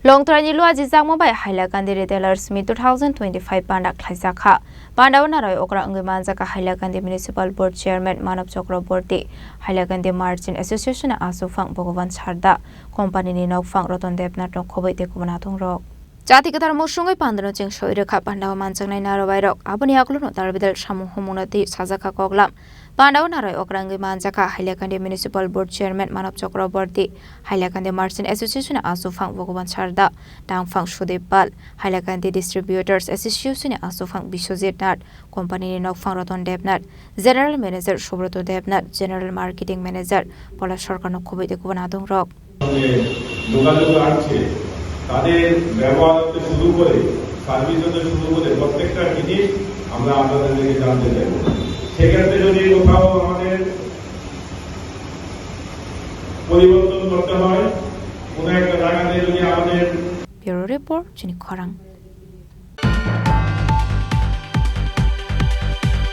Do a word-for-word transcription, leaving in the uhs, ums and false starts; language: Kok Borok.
Longtraini lua jijakma bai Hailakandi Retailers Meet two thousand twenty-five panda khlaijak kha. Pandao naroi okra wngwi manjak kha Hailakandi Municipal Board Chairman Manav Chakraborty, Hailakandi Merchant Association ni aswkphang Bhagavan Sarda, company ni nokphang Ratan Debnath no khobwi tei kubun athungrok. Chati kwthar musungwi pandano cheng soi rwkha pandao manjaknai narobairok. Aboni yakulono dalbidal samung humungno twi sajak kha koklam. Pandao naroi okra wngwi manjak kha Hailakandi Municipal Board Chairman Manav Chakraborty, Hailakandi Merchant Association ni aswkphang Bhagavan Sarda, tangphang Sudip Pal, Hailakandi Distributors Association ni aswkphang Biswajit Nath, company ni nokphang Ratan Debnath, General Manager Subroto Debnath, General Marketing Manager Pola Sarkar no khobwi tei kubun athungrok. সঙ্গে যোগাযোগ রাখছে, তাদের ব্যবহার হতে শুরু করে, সার্ভিস হতে শুরু করে প্রত্যেকটা জিনিস আমরা আপনাদেরকে জানতে দেব। সেক্ষেত্রে যদি কোথাও আমাদের পরিবর্তন করতে হয়, কোনো একটা জায়গাতে যদি আমাদের Bureau Report, Chini Khorang.